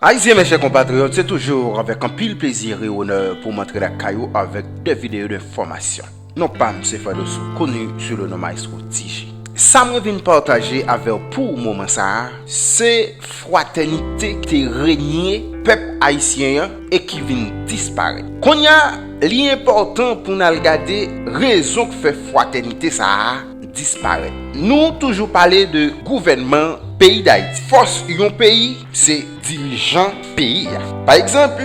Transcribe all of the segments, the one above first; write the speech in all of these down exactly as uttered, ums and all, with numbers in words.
Ayisyen, mes chers compatriotes, c'est toujours avec un pile plaisir et honneur pour m'entrer la caillou avec des vidéos d'information. Non pa m se Fred Oso, koni sou le non Maestro T J. Sa mwen vin pataje avè w pou moman sa a, se fratènite ki te renye pèp ayisyen an e ki vin disparèt. Kounye a, li enpòtan pou n al gade rezon k fè fratènite sa a disparèt. Nou toujou pale de gouvènman peyi Dayiti. Fòs yon peyi, se dirijan peyi a. Pa egzanp,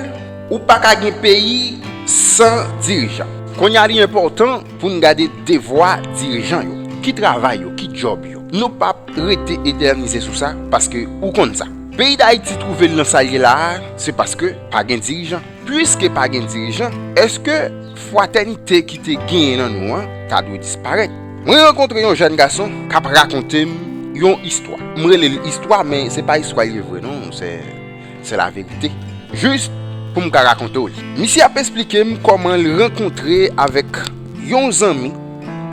ou pa ka gen peyi san dirijan. Kounye a, li enpòtan pou n gade devwa dirijan yo. Ki travay yo, ki djòb yo? Nou p ap rete etènize sou sa, paske ou konn sa. Peyi Dayiti twouve l nan sa l ye la a, se paske pa gen dirijan. Piske pa gen dirijan, èske fratènite ki te genyen nan nou an ta dwe disparèt? Mwen rankontre yon jèn gason k ap rakonte m yon istwa. M rele l istwa, men se pa istwa l ye vre non, se, se laverite. Jis pou m ka rakonte w li. Misye ap esplike m kòman l rankontre avèk yon zanmi.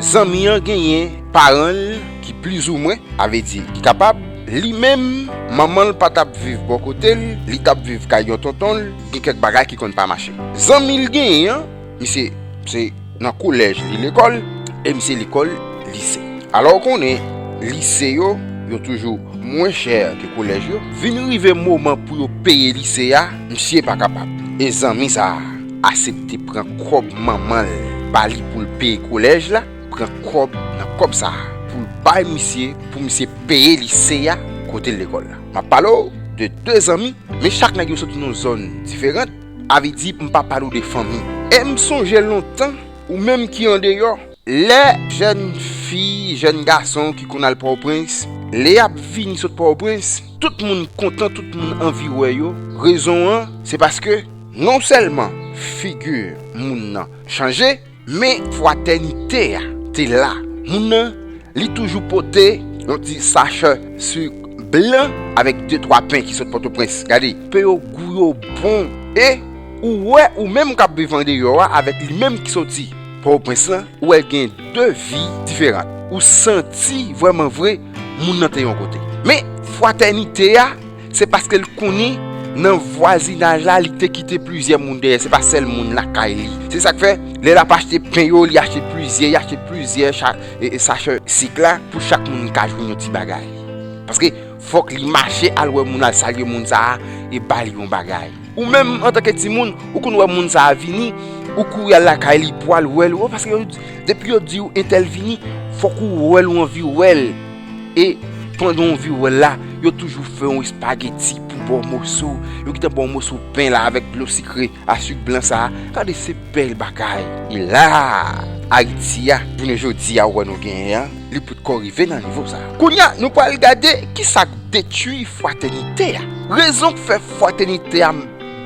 Zanmi an genyen paran l ki plizoumwen, avè di, ki kapab, li menm, manman l pa t ap viv bò kote l, li t ap viv kay yon tonton l, gen kèk bagay ki konn pa mache. Zanmi l genyen an, misye se nan kolèj li lekòl, e misye lekòl lise. Alò, ou konnen, lise yo, yo toujou mwen chè ke kolèj yo. Vin rive moman pou yo peye lise a, misye pa kapab. E zanmi sa a asepte pran kòb manman l ba li pou l peye kolèj la, pran kòb nan kòb sa a pou l bay misye, pou misye peye lise a kote l lekòl la. M ap pale w de de zanmi, men chak nèg yo soti nan zòn diferan. Avè di, m pa pale w de fanmi. E m sonje lontan, ou menm ki andeyò, lè jèn fi, jèn gason ki konn al Pòtoprens, lè y ap vini sot Pòtoprens, tout moun kontan, tout moun anvi wè yo. Rezon an, se paske non sèlman figi moun nan chanje, men fratènite a te la. Moun nan, li toujou pote yon ti sachè sik blan avèk de twa pen ki sot Pòtoprens. Gade, pen yo gou, yo bon. E ou wè, ou menm k ap viv andeyò a avèk li menm ki soti Pòtoprens lan, ou wè l gen de vi diferan. Ou santi vrèman vre moun nan te yon kote. Men fratènite a, se paske l konnen nan vwazinaj la, li te kite plizyè moun dèyè. Se pa sèl moun lakay li. Se sa k fè, lè l ap achte pen yo, li achte plizyè, li achte plizyè cha-, e, e sachè sik la pou chak moun ka jwenn yon ti bagay. Paske fòk li mache al wè moun, al salye moun sa a e ba li yon bagay. Ou menm, antanke timoun, ou konn wè moun sa a vini, ou kouri al lakay li pou al wè l, ou, paske yo, depi yo di w entèl vini, fòk ou wè l, ou anvi wè l. E pandan w anvi wè l la, yo toujou fè yon espageti pou ba w moso, yo gentan ba w moso pen la avèk dlo sikre a sik blan sa a. Gade, se bèl bagay. E la, Ayiti a, jounen jodi a, ou wè nou genyen an, li potkò rive nan nivo sa a. Kounye a, nou pral gade ki sa k detwi fratènite a. Rezon k fè fratènite a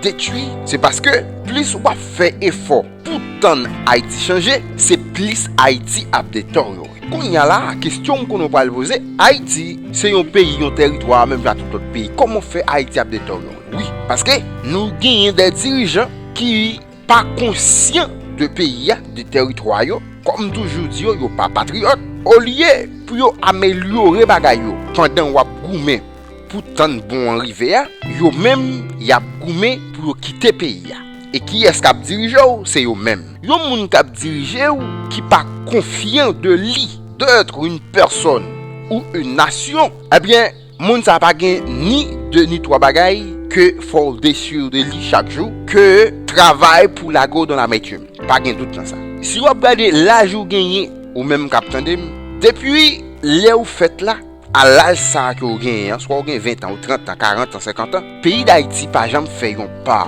detwi, se paske plis w ap fè efò pou tann Ayiti chanje, se plis Ayiti ap detèryore. Kounye a la, kesyon m konnen w pral poze, Ayiti se yon peyi, yon tèritwa, menm jan ak tout lòt peyi. Kòman fè Ayiti ap detèryore? Wi, paske nou genyen de dirijan ki pa konsyan de peyi a, de tèritwa yo. Kòm m toujou di yo, yo pa patriyòt. Olye pou yo amelyore bagay yo pandan w ap goumen pou tann bon an rive a, yo menm, y ap goumen pou yo kite peyi a. E kiyès k ap dirije w? Se yo menm. Yon moun k ap dirije w ki pa konfyan de li, d'être une personne ou une nation, ebyen, moun sa a pa gen ni de ni twa bagay ke fò w desir de li chak jou, ke travay pou lage w dans l'amertume. Pa gen dout nan sa. Si w ap gade laj ou genyen, ou menm k ap tande m, depi lè ou fèt la, a laj sa a ke w genyen an, swa w gen ven tan, ou trant tan, karant tan, senkant tan, peyi Dayiti pa janm fè yon pa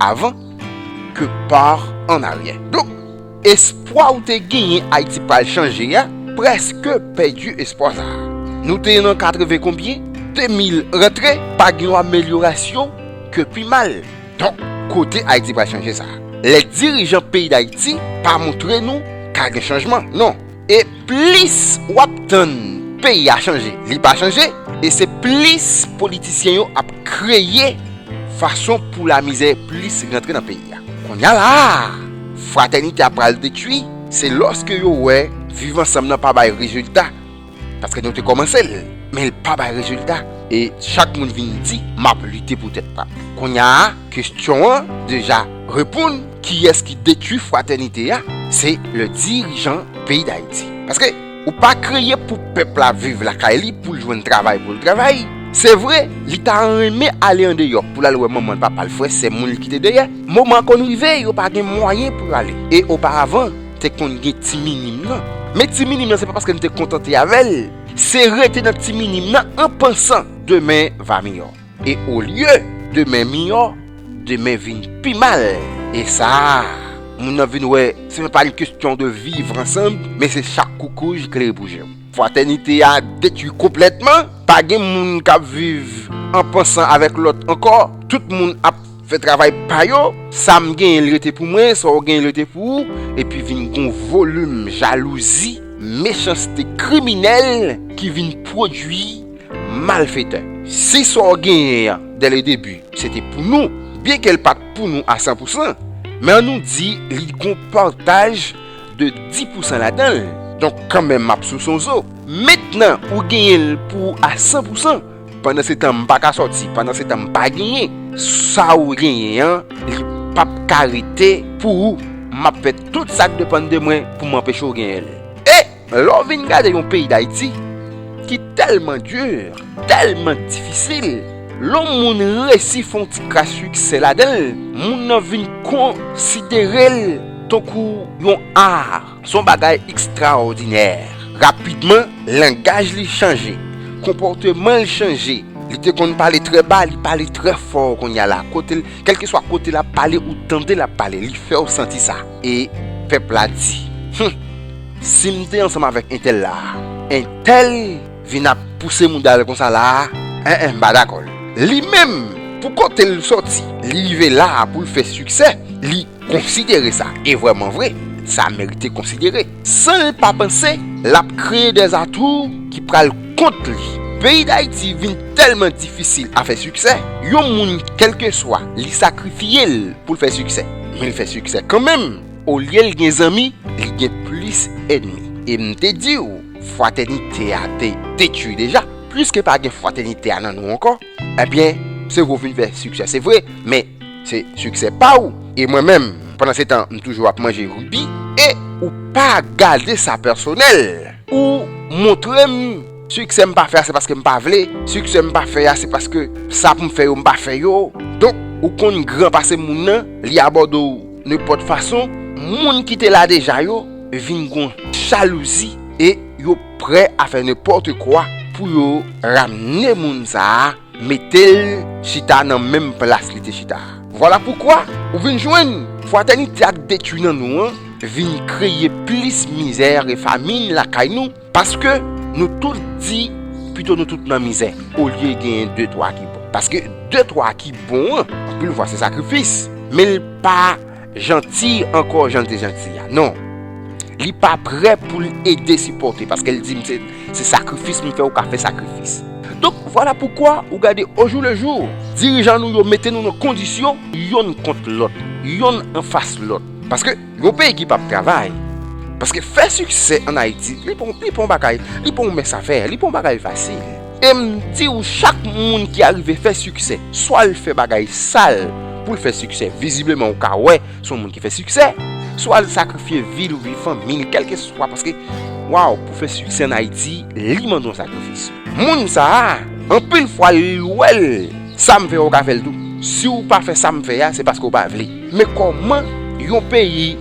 avan ke pa an aryè. Donk, espwa ou te genyen Ayiti pral chanje a, prèske pèdi espwa sa a. Nou te nan katreven konbyen, de mil rantre, pa gen yon amelyorasyon ke pi mal. Donk, kote Ayiti pral chanje sa a? Lè dirijan peyi Dayiti pa montre nou ka gen chanjman, non. E plis w ap tann peyi a chanje, li pa chanje, e se plis politisyen yo ap kreye fason pou lamizè plis rantre nan peyi a. Kounye a la, fratènite a pral detwi, se lòske yo wè viv ansanm nan pa bay rezilta. Paske nou te kòmanse l, men l pa bay rezilta. E chak moun vin di, "M ap lite pou tèt pa m." Kounye a, kesyon an deja reponn, kiyès ki detwi fratènite a? Se le dirijan peyi Dayiti. Paske ou pa kreye pou pèp la viv lakay li, pou l jwenn travay, pou l travay. Se vre, li ta renmen ale andeyò pou l al wè manman l, papa l, frè, sè, moun ki te dèyè. Moman konn rive, yo pa gen mwayen pou yo ale. E oparavan, te konn gen ti minim nan. Men ti minim nan, se pa paske n te kontante avè l. Se rete nan ti minim nan an pansan demen va miyò. E olye demen miyò, demen vin pi mal. E sa, moun nan vin wè, se menm pa yon kesyon de viv ansanm, men se chak koukouj klere pou je w. Fratènite a detwi konplètman. Pa gen moun k ap viv an pansan avèk lòt ankò. Tout moun ap fè travay pa yo. Sa m genyen, l rete pou mwen, sa w genyen, l rete pou ou. Epi vin gon volim jalouzi, mechanste kriminèl ki vin pwodui malfetè. Si sa w genyen an, dès le début, se te pou nou, byenke l pa t pou nou a san pou san, men ann nou di li gon pataj de dis pou san ladan l. Donk, kanmenm, m ap souse yon zo. Mentnan, ou genyen l pou ou a san pou san. Pandan se tan, m pa ka sòti. Pandan se tan, m pa genyen. Sa ou genyen an, li p ap ka rete pou ou. M ap fè tout sa k depann de mwen pou m anpeche w genyen l. E lè w vin gade yon peyi Dayiti ki tèlman di, tèlman difisil, lè yon moun resi fè yon ti kras siksè ladan l, moun nan vin konsidere l tankou yon ar, se yon bagay ekstraòdinè. Rapidman, langaj li chanje, konpòteman l chanje. Li te konn pale trè ba, li pale trè fò kounye a la. Kote l, kèlkeswa kote l ap pale, ou tande l ap pale, li fè w santi sa. E pèp la di, "Hum, si m te ansanm avèk entèl la, entèl vin ap pouse mouda l konsa la a, en, en, m pa dakò l." Li menm, pou kote l sòti, li rive la a pou l fè siksè, li konsidere sa, e vrèman vre, sa merite konsidere. San l pa panse, l ap kreye dèzatou ki pral kont li. Peyi Dayiti vin tèlman difisil a fè siksè, yon moun, kèlkeswa, li sakrifye l pou l fè siksè. Men l fè siksè kanmenm. Olye l gen zanmi, li gen plis ènmi. E m te di w, fratènite a te detwi deja. Pliske pa gen fratènite a nan nou ankò, ebyen, se vre w vin fè siksè, se vre, men se siksè pa w. E mwen menm, pandan se tan, m toujou ap manje ribi, e ou pa gade sa pèsonèl. Ou montre m, siksè m pa fè a, se paske m pa vle. Siksè m pa fè a, se paske sa pou m fè yo, m pa fè yo. Donk, ou konn gran pase moun nan, li abòde w nenpòt fason. Moun ki te la deja yo vin gon jalouzi e yo prè a fè nenpòt kwa pou yo ramne moun sa a, mete l chita nan menm plas li te chita a. Vwala poukwa ou vin jwenn fratènite a k detwi nan nou an vin kreye plis mizè e famin lakay nou, paske nou tout di pito nou tout nan mizè, olye genyen de twa ki bon. Paske de twa ki bon an, anpil fwa se sakrifis, men l pa janti ankò jan l te janti a. Non. Li pa prè pou l ede sipòte, paske l di m se, se sakrifis m fè, ou ka fè sakrifis. Donk, vwala poukwa ou gade ojoulejou, dirijan nou yo mete nou nan kondisyon yonn kont lòt, yonn anfas lòt. Paske yon peyi ki p ap travay, paske fè siksè ann Ayiti, li pa, li pa yon bagay, li pa yon mens a fè, li pa yon bagay fasil. E m di w, chak moun ki arive fè siksè, swa l fè bagay sal pou l fè siksè, vizibleman ou ka wè se yon moun ki fè siksè, swa l sakrifye vi l oubyen fanmi l, kèlkeswa, paske, waw, pou fè siksè ann Ayiti, li mande yon sakrifis. Moun sa a, anpil fwa, li wè l, sa m fè a, ou ka fè l tou. Si w pa fè sa m fè a, se paske w pa vle. Men kòman yon peyi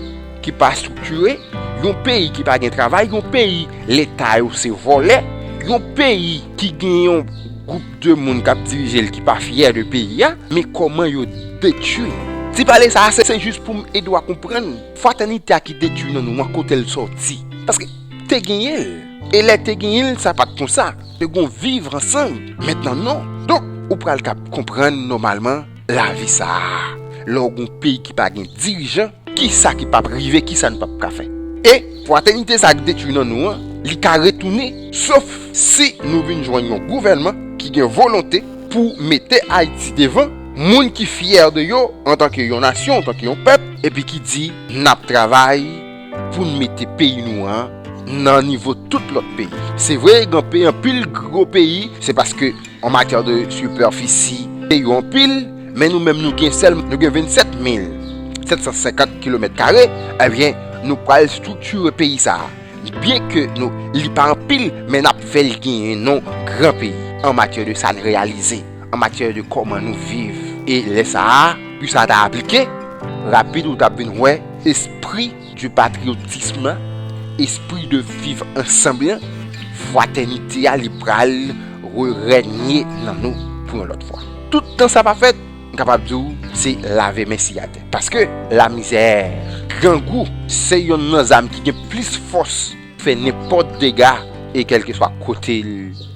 ki pa estriktire, yon peyi ki pa gen travay, yon peyi leta yo se vòlè, yon peyi ki gen yon gwoup de moun k ap dirije l ki pa fyè de peyi a, men kòman yo detwi. Ti pale sa a, se, se jis pou m ede w a konprann fratènite a ki detwi nan nou an, kote l sòti. Paske te genyen l. E lè te genyen l, sa pa t konsa. Te gon viv ansanm. Mentnan non. Donk, ou pral ka konprann nòmalman lavi sa a. Lè w gon peyi ki pa gen dirijan, kisa ki p ap rive, kisa n p ap ka fè? E fratènite sa a k detwi nan nou an, li ka retounen, sof si nou vin jwenn yon gouvènman ki gen volonte pou mete Ayiti devan, moun ki fyè de yo antanke yon nasyon, antanke yon pèp, epi ki di, "N ap travay pou n mete peyi nou an nan nivo tout lòt peyi." Se vre, gen pe-, anpil gwo peyi, se paske an matyè de sipèfisi, peyi yo anpil, men nou menm nou gen sèl, nou gen vennsèt mil sèt san senkant kilomèt kare, ebyen, nou pral estriktire peyi sa a. Byenke nou, li pa anpil, men n ap fè l genyen non gran peyi an matyè de sa n reyalize, an matyè de kòman nou viv. E lè sa a, pou sa ta aplike, rapid ou t ap vin wè espri du patriotisme, espri de viv ansanm lan, fratènite a, li pral rerènye nan nou pou yon lòt fwa. Tout tan sa pa fèt, m kapab di w, se lave men siyatè. Paske lamizè, grangou, se yonn nan zam ki gen plis fòs fè nenpòt dega e kèlkeswa kote l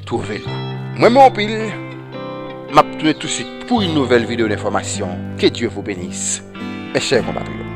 twouve l. Mwen, men anpil, m ap tounen tousuit pou yon nouvèl videyo enfòmasyon. Que Dieu vous bénisse, mes chers compatriotes.